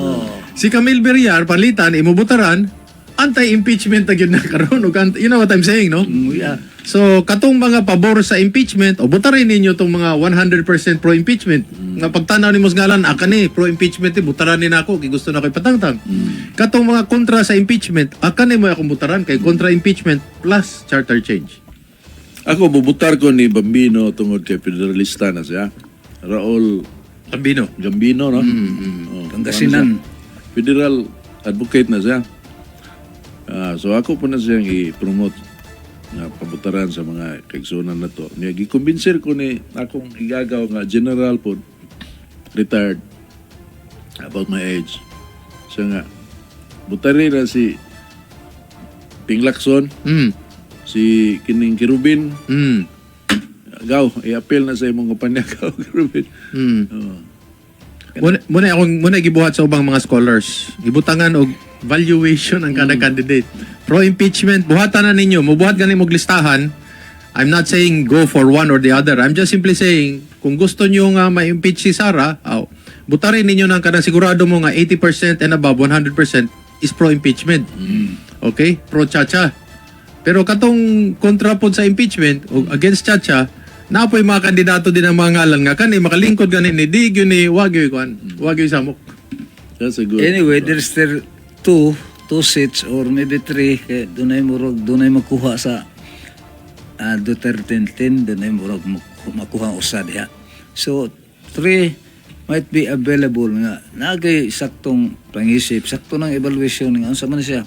Si Camille Berriar, palitan, imubutaran, anti-impeachment na yun na karon. Ug you know what I'm saying, no? Yeah. So, katong mga pabor sa impeachment, o butarin ninyo tong mga 100% pro-impeachment. Nga pagtanaw ni ngalan, aka ni, pro-impeachment, eh, butaran ni nako, kay gusto na ko ipatangtang. Katong mga kontra sa impeachment, aka ni mo akong butaran, kay kontra impeachment plus charter change. Ako bubutar ko ni Bambino tungod kay federalista na siya. Raul Tambino. Gambino, no? Oh, Pangasinan. ano siya? Federal advocate na siya. So ako po na siyang i-promote na pabutaran sa mga kaigsunan na to. Niya gikumbinser ko ni akong igagaw nga general po retired about my age. Siya nga butari na si Ting Lacson, si kining Kirubin, gaw, i-appeal na sa imong kumpanya gaw Kirubin. Oh. Muna akong muna gibuhat sa ubang mga scholars. Gibutangan og valuation ang kada candidate. Pro impeachment buhatan na ninyo, mubuhat gani mog listahan. I'm not saying go for one or the other. I'm just simply saying kung gusto niyo nga ma-impeach si Sara, aw, butarin ninyo ng kanang sigurado mo nga 80% and above 100% is pro impeachment. Okay? Pro chacha. Pero katong kontra pod sa impeachment o against Chacha, napoy mga kandidato din ang mga ngalan nga kani makalingkod gani ni di gyud ni wagyoy kuan, wagyoy samok. That's a good. Anyway, there's still two seats or maybe three kay dunay murag dunay makuha sa Duterte 10, dunay murag makuha ang usa diha. So three might be available nga nagay saktong pangisip, sakto ng evaluation nga unsa man siya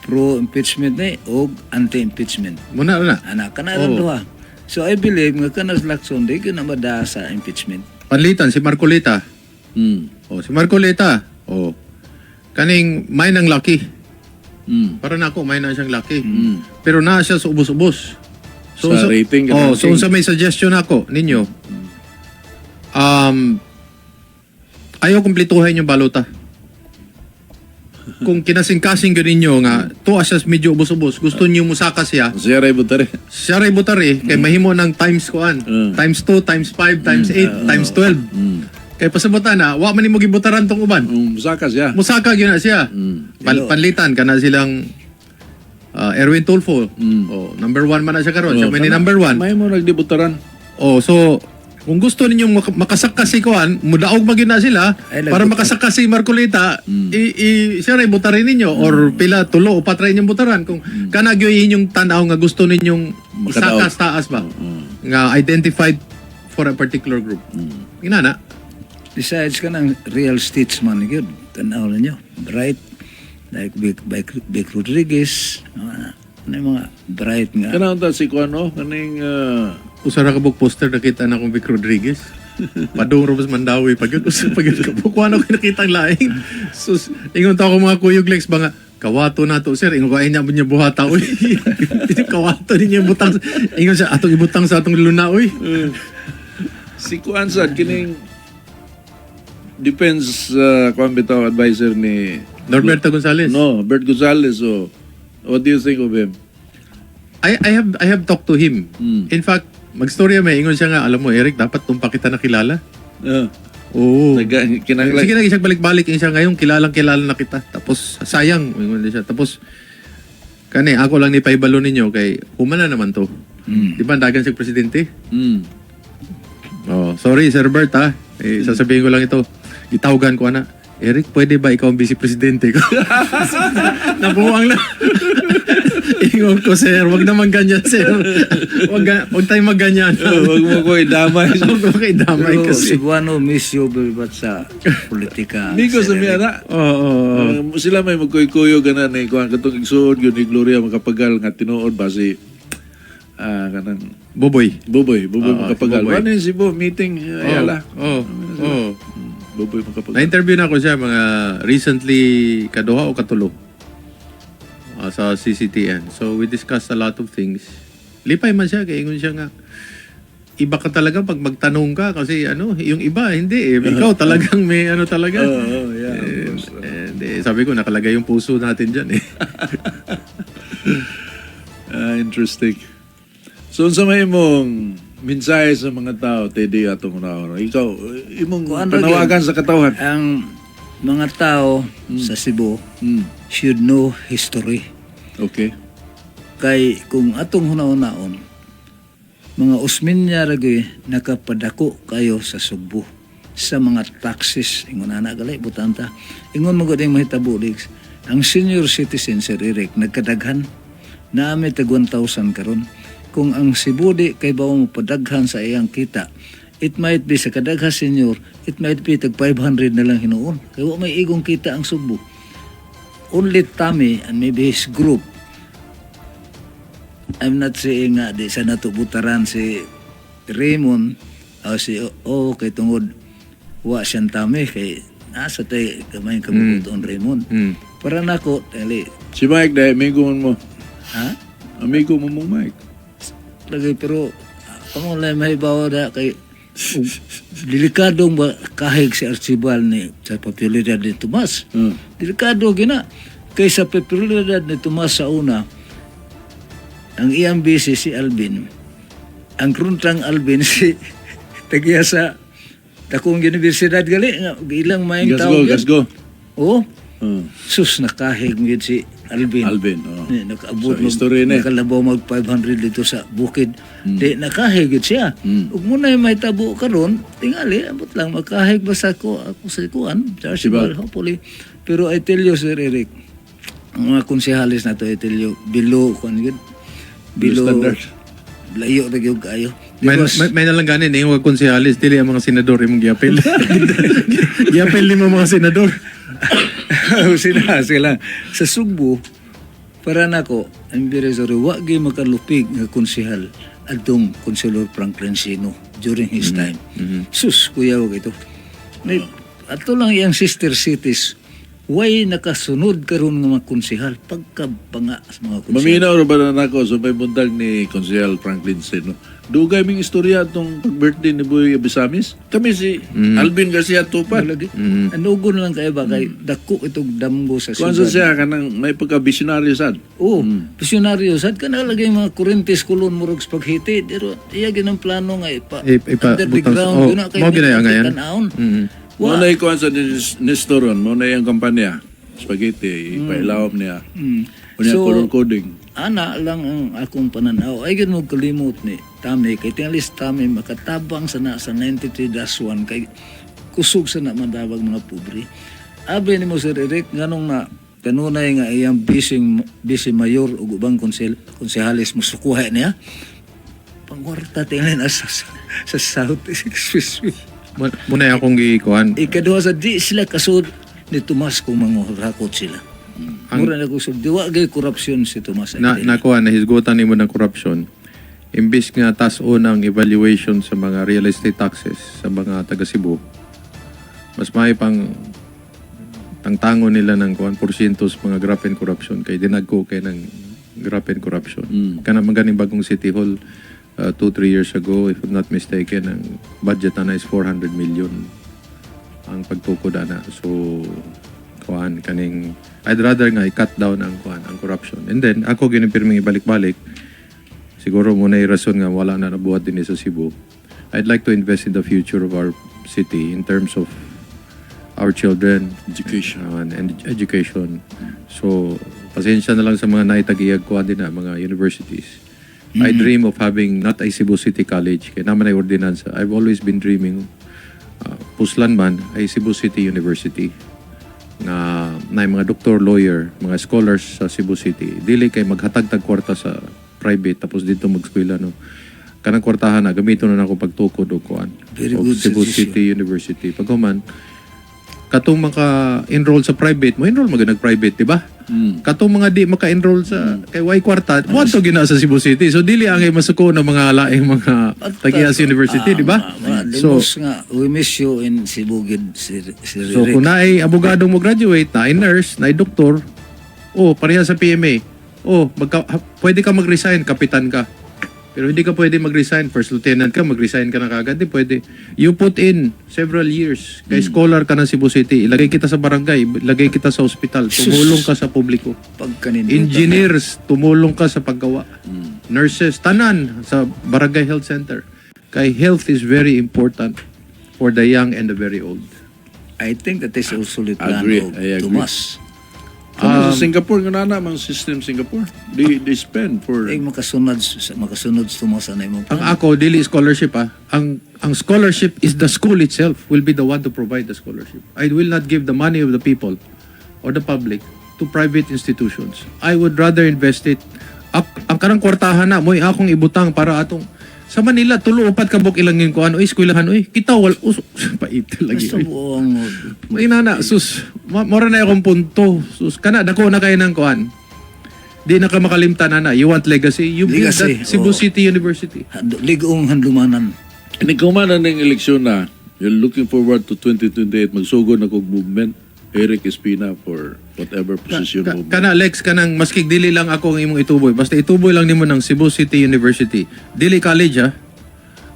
pro impeachment ni og anti impeachment. Muna na. Ana kana lang duha. So I believe nga kana sa Lacson di gyud na madaa sa impeachment. Panlitan si Marcoleta. Oh, si Marcoleta. Oh. Kaning may nang lucky. Para nako may na siyang lucky. Pero naa siya sa ubos-ubos. Sa rating, Oh, so ranking. unsa may suggestion ako ninyo? Ayaw kumpletuhin yung balota. Kung kinasingkasing gyud ninyo nga tuwa siya medyo ubos-ubos, gusto niyo musaka siya, Siya ray butari. siya ray butari kay mahimo ng times kuan, times 2, times 5, times 8, times 12. Kay pasabutan na, wa man nimo gibutaran tong uban. Musaka siya. Musaka gyud na siya. Panlitan kana silang Erwin Tulfo. Oh, number 1 man na siya karon. Siya man ni number 1. May mo nagdibutaran. Oh, so Kung gusto ninyong makasaka si Kuan, mudaog man gyud na sila Ay, para lagot. makasaka si Marcoleta, i siya ray botarin ninyo or pila tulo o patray inyong botaran kung kana gyud inyong tan-aw nga gusto ninyong Makadaog. isaka sa taas ba nga identified for a particular group. Inana. Besides ka ng real statesman yun, tanaw ninyo, bright, like Vic Rodriguez, ano yung mga bright nga. Kanang ta si kuan no, kaning Usa ra ka book poster nakita na akong Vic Rodriguez. Padung Robes Mandawi pag yun usa pag yun kabukuan ako nakita ang laing. Sus, ingon ta ako mga kuyog lex ba nga kawato na to sir, ingon ko ay niya mo niya buhata oy. Ito kawato ninyo butang, ingon siya atong ibutang sa atong luna oy. Si kuan sad kining depends kuan bitaw advisor ni Norberto Gonzales. No, Bert Gonzales. So what do you think of him? I have talked to him. In fact, magstorya may ingon siya nga, alam mo Eric, dapat tumpa kita nakilala. Oo. Kinahanglan Sige na, isang balik-balik siya ngayon, kilalang kilala na kita. Tapos, sayang, ingon siya. Tapos, kani, ako lang ni paibalo ninyo kay humana naman to. Di ba, dagan siya presidente? Oh, sorry, Sir Bert, ha. Eh, sasabihin ko lang ito. Gitawagan ko, ana. Eric, pwede ba ikaw ang vice presidente ko? Nabuwang na. Ingon ko, sir. Wag naman ganyan, sir. Wag tayong magganyan. Oh, wag mo ko idamay. Wag mo kayo damay Pero kasi. Cebuano miss you very much sa politika. Migo Sir sa miya Eric. na. Oo. Sila may magkuy-kuyo ganan ni kuan katong igsuod gyud ni Gloria Makapagal nga tinuod ba si kanang Boboy. Buboy, Buboy Oo, Makapagal. si Buboy. Ano yung Cebu meeting Ayala. Oo. Buboy Makapagal. Na-interview na ako siya mga recently kaduha o katulo sa CCTN. So we discussed a lot of things. Lipay man siya, kay ingon siya nga iba ka talaga pag magtanong ka kasi ano, yung iba hindi eh. Ikaw talagang may ano talaga. Oo, yeah, of course. And, eh, sabi ko nakalagay yung puso natin diyan eh. Interesting. So unsa may imong mensahe sa mga tao, Teddy, atong una. Ikaw, imong Kung ano panawagan sa katawhan. Ang mga tao sa Cebu should know history. Okay. Kay kung atong huna-hunaon, mga Osmeña ra gyud nakapadako kayo sa Sugbo sa mga taxes ingon ana gali butanta ingon mo gud ang mahitabo digs ang senior citizen, Sir Eric, nagkadaghan naami tag 1,000 karon. Kung ang Cebu di kay bawo mo padaghan sa iyang kita, it might be sa kadaghan senior, it might be tag 500 na lang hinuon kay wa may igong kita ang Sugbo. Only Tommy and maybe his group. I'm not saying nga di sa nato butaran si Raymond o si o kay tungod wa siyang Tommy kay nasa tay kamay kabubuton Raymond. Para nako dali. Si Mike, dahil amigo mo. Ha? Amigo mo mong Mike. Lagi pero amo lang mahibaw na kay delikado ba kahig si Archibald ni sa popularidad ni Tomas. Delikado gina kay sa popularidad ni Tomas sa una, ang iyang bise si Alvin. Ang kruntang Alvin si tagiya sa dakong universidad gali nga ilang maayong Gas tao go, gyud. gas go. Oh, sus nakahig gyud si Alvin. Alvin, oh. Ni, nakaabot So, history na eh. nakalabaw mag 500 dito sa bukid. Di nakahig gyud siya. Ug muna yung may tabo karon, tingali abot lang makahig basta ko ako sa kuan, sa Archibald, hopefully. Pero I tell you, Sir Eric, ang mga konsehalis na to, I tell you, below kuan gyud. Below standard. Layo ra gyud kaayo. May nalang ganin eh, yung konsehalis, dili ang mga senador imong giapil. Giapil nimo mga senador. Sila sila sa Sugbo para nako, I'm very sorry, wa gyud makalupig nga konsehal adtong Councilor Franklin Sino during his time. Sus kuya wag ito. May, ato lang iyang sister cities way nakasunod karon nga mga konsehal pagkabanga sa mga konsehal. Maminaw ra ba na nako sa may buntag ni Konsehal Franklin Seno. Dugay ming istorya atong pag-birthday ni Boy Abesamis. Kami si Alvin Garcia Tupan. Lagi. Anugon lang kayo ba kay dako itong damgo sa Kuan sa syudad. siya kanang may pagka-visionaryo sad. Oo, visionaryo. Sad ka nakalagay mga kurintes kulon murag spaghetti. Pero iya ginang plano nga ipa, Ipa- under the butang ground. oh, Yun na kay mao ginaya ngayon. Tanahon. Mo na kuan sa Nestoron, mo na iyang kampanya. Spaghetti, ipailawom niya. Unya So, color coding. Ana lang ang akong pananaw. Ay gud mo kalimot ni Tami kay tingali si Tami makatabang sa na sa 93-1 kay kusog sa na mandawag mga pobre. Abi nimo, Sir Eric, nganong na kanunay nga iyang bising vice mayor ug ubang konsehales musukuha niya. Pangwarta tingali na sa South Expressway. Muna akong gikuan. Ikaduha sa di sila kasud ni Tomas kung mangurakot sila. Mura na kusog. Diwa gay korupsyon si Tomas. Na nakuha na hisgutan nimo ng corruption. Imbis nga taas-on ang evaluation sa mga real estate taxes sa mga taga Cebu, mas may pang tangtango nila ng kuan porsyento sa mga graft and corruption kay dinagko kay ng graft and corruption. Kana man ganing bagong City Hall 2-3 years ago, if I'm not mistaken, ang budget na is 400 million ang pagtukod ana. So kuan kaning I'd rather nga i-cut down ang kuan, ang corruption. And then ako ginipirming ibalik-balik, siguro muna yung rason nga wala na nabuhat din sa Cebu. I'd like to invest in the future of our city in terms of our children Education. And education. So, pasensya na lang sa mga naitagiyag ko din na mga universities. I dream of having not a Cebu City College, kaya naman ay ordinansa. I've always been dreaming, puslan man, ay Cebu City University na na mga doktor, lawyer, mga scholars sa Cebu City. Dili kay maghatag tag kwarta sa private tapos dito mag-eskwela, no. Kanang kwartahan na gamiton na nako pagtukod og kuan. Very Og good Cebu suggestion. City University. Paghuman, katong maka-enroll sa private mo, enroll magand private, di ba? Katong mga di maka-enroll sa kay way kwarta, mo to gina sa Cebu City. So dili ang masuko ng mga laing mga tagiya sa university, di ba? So, So nga, we miss you in Cebu, gid, Sir So Eric. kung naay abogadong mo graduate, naay nurse, naay doktor, oh, pareha sa PMA. Oh, pwede ka mag-resign, kapitan ka. Pero hindi ka pwede mag-resign, first lieutenant ka, mag-resign ka na kagad, di pwede. You put in several years, kay scholar ka ng Cebu City, ilagay kita sa barangay, ilagay kita sa ospital, tumulong ka sa publiko. Pagkanindutan. Engineers, tumulong ka sa paggawa. Nurses, tanan sa barangay health center. Kay health is very important for the young and the very old. I think that is also the plan Agree, of I agree. Tomas. Ano sa Singapore, nga na ang system Singapore. They spend for Ay makasunod si Tomas sa imong Ang plan. ako, dili scholarship ah. Ang scholarship is the school itself will be the one to provide the scholarship. I will not give the money of the people or the public to private institutions. I would rather invest it. Ang kanang kwartahan na mo'y akong ibutang para atong sa Manila tulo upat ka buok ilang ko ano eskwelahan oy kita wal us, pait lagi Basta oy. buong Inana, sus, mora na akong punto. Sus, kana dako na kayo ng kuan. Di na ka makalimtan ana. You want legacy? You build Legacy, that Cebu oo. City University. Ligong handumanan. And ikaw man ang eleksyon na, you're looking forward to 2028, magsugod na kog movement, Eric Espina for whatever position mo. Kana Lex, kanang maski dili lang ako ang imong ituboy. Basta ituboy lang nimo ng Cebu City University. Dili college ah.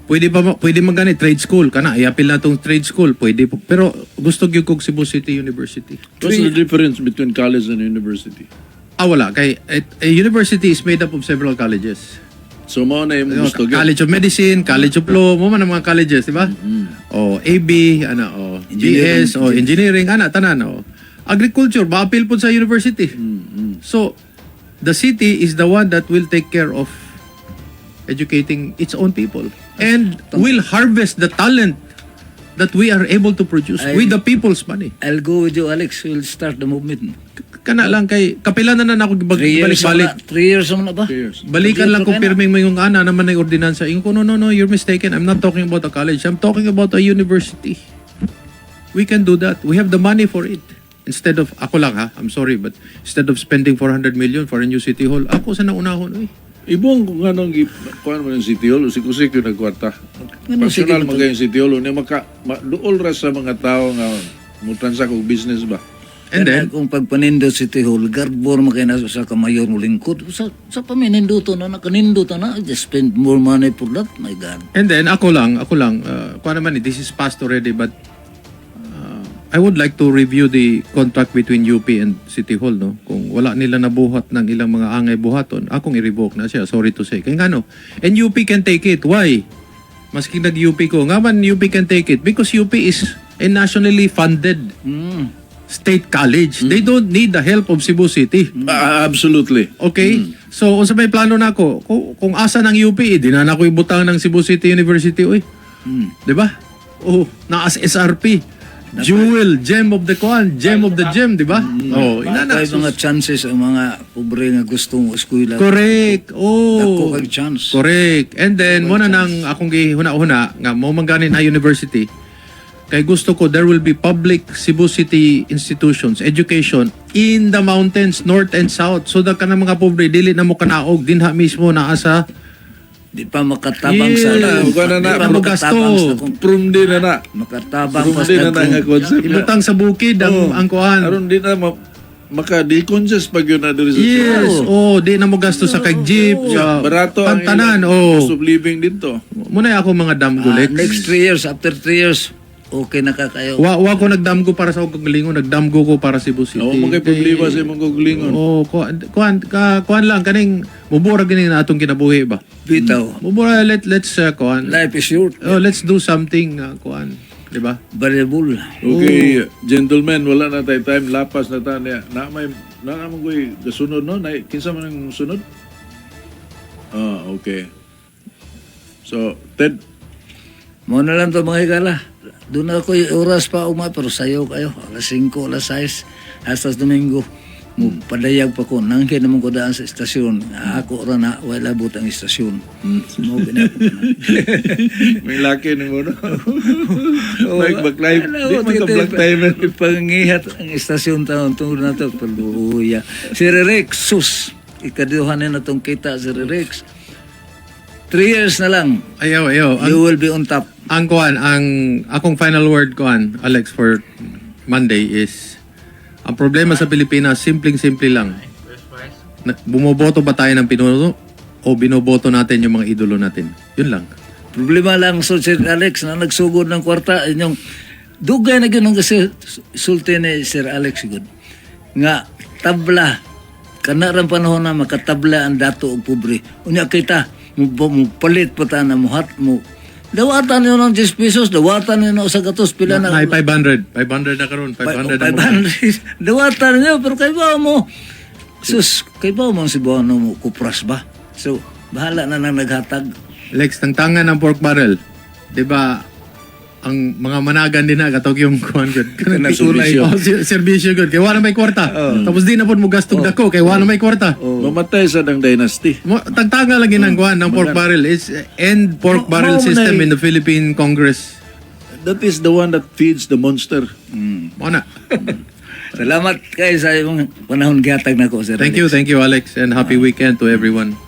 Pwede pa pwede man gani trade school kana iapil na tong trade school pwede po. Pero gusto gyud kog Cebu City University. What's the difference between college and university? Ah, wala kay a university is made up of several colleges. So mao na yung gusto gyud. College of Medicine, College of Law, mo man ang mga colleges, di ba? O AB, ana o BS, o engineering, ana tanan o. Agriculture, maapil po sa university. So the city is the one that will take care of educating its own people and will harvest the talent that we are able to produce with the people's money. I'll go with you, Alex. We'll start the movement. Kana lang kay kapila na na ako 3 years balik-balik. na, 3 years na ba? 3 years. Balikan lang kung pirming mo yung ana naman ay ordinansa. Ingon ko, "No, no, no, you're mistaken. I'm not talking about a college. I'm talking about a university." We can do that. We have the money for it. Instead of, ako lang ha, I'm sorry, but instead of spending 400 million for a new city hall, ako sa naunahon, uy. Ibong kung anong kuan mo ng City Hall, usik-usik yung nagkwarta. Ano, Personal sige, man kayong City Hall, unya maka duol ra sa mga tao nga mutransa kog business ba. And then, kung pagpanindot City Hall, garbor makay na sa kamayor mo lingkod. Sa pamininduto na, nakaninduto na, just spend more money for that, my God. And then ako lang, kuha naman eh, this is past already, but I would like to review the contract between UP and City Hall, no? Kung wala nila nabuhat ng ilang mga angay buhaton, akong i-revoke na siya, sorry to say. Kaya nga no, and UP can take it. Why? Maski nag-UP ko, nga man UP can take it because UP is a nationally funded Mm. state college. They don't need the help of Cebu City. Ah, absolutely. Okay? So, unsa may plano nako? Kung asa ng UP, eh, di na nako ibutang ng Cebu City University, oy. Di ba? Oh, naa sa SRP. Jewel, gem of the kuan, gem of the gem, di ba? Oh, inana. Kay mga chances ang mga pobre nga gustong eskwela. Correct. Oh. Dako kay chance. Correct. And then, muna nang akong gihuna-huna nga mo man gani na university kay gusto ko there will be public Cebu City institutions, education in the mountains, north and south. So da kanang mga pobre dili na mo kanaog dinha mismo naa sa Di pa makatabang sa Wala na, di pa na, makatabang gasto. sa kung Prum din na na. makatabang Prum pa din sa na na nga kung concept. Ibutang sa bukid ang kuan. Aron di na maka-decongest pag yun na diri sa Yes, oh, di na mo gasto sa kag jeep, sa Barato ang tantanan, ilang oh. cost of living dito. Muna ako mga damgo, Ah, Lex. next 3 years, after 3 years, okay na ka kayo. Wa ko nagdamgo para sa akong kagalingon, nagdamgo ko para Cebu City. Oo, mga problema sa imong kagalingon. Oh, kuan kuan ka, kuan lang kaning mubura gini na atong kinabuhi ba. Bitaw. Mubura let's kuan. Life is short. Oh, let's do something kuan, di ba? Valuable. Okay, gentlemen, wala na tayo time. Lapas na tayo niya. Na may na naman ko'y gasunod, no? Na, kinsa man ang sunod? Ah, okay. So, Ted, Mo na lang to, mga higala. Doon ako yung oras pa uma, pero sayo kayo. Alas 5, alas 6, hasta sa Domingo. Mo padayag pa ko. Nangkin naman ko daan sa istasyon. Ako ra na, wala labot ang istasyon. Mo ginako na. May laki ni mo, no? Mike Baklay, Ano, di man ka black timer. Ipangihat ang istasyon taon tungod na to. Paluya. Si Rex, sus. Ikaduhan na itong kita si Rex. 3 years na lang. Ayaw, ayaw. You will be on top. Ang kuan, ang akong final word kuan, Alex, for Monday is ang problema sa Pilipinas, simpleng-simple lang. Bumoboto ba tayo ng pinuno o binoboto natin yung mga idolo natin? Yun lang. Problema lang so Sir Alex na nagsugod ng kwarta inyong dugay na gyud kasi sulti ni Sir Alex gud nga tabla kana rang panahon na makatabla ang dato og pobre unya kita mo palit pa ta na muhat mo dawatan niyo ng 10 pesos, dawatan niyo ng usa ka tos, pila na. Ay, 500. 500 na karon. 500 na mo. 500. Dawatan niyo pero kay ba mo, sus, kay ba mo si Buano mo kupras ba? So bahala na nang naghatag. Lex, tangtangan ng pork barrel. 'Di ba? Ang mga managan din na katog yung kuan gud. Serbisyo. Oh, serbisyo gud. Kay wala may kwarta. Tapos di na pod mo gastong dako kay wala may kwarta. Mamatay sa dang dynasty. Mo tagtanga lagi ng kuan ng pork barrel. It's end pork barrel system in the Philippine Congress. That is the one that feeds the monster. Mo na. Salamat kayo sa imong panahon gihatag nako, Sir. Thank you, thank you, Alex, and happy weekend to everyone.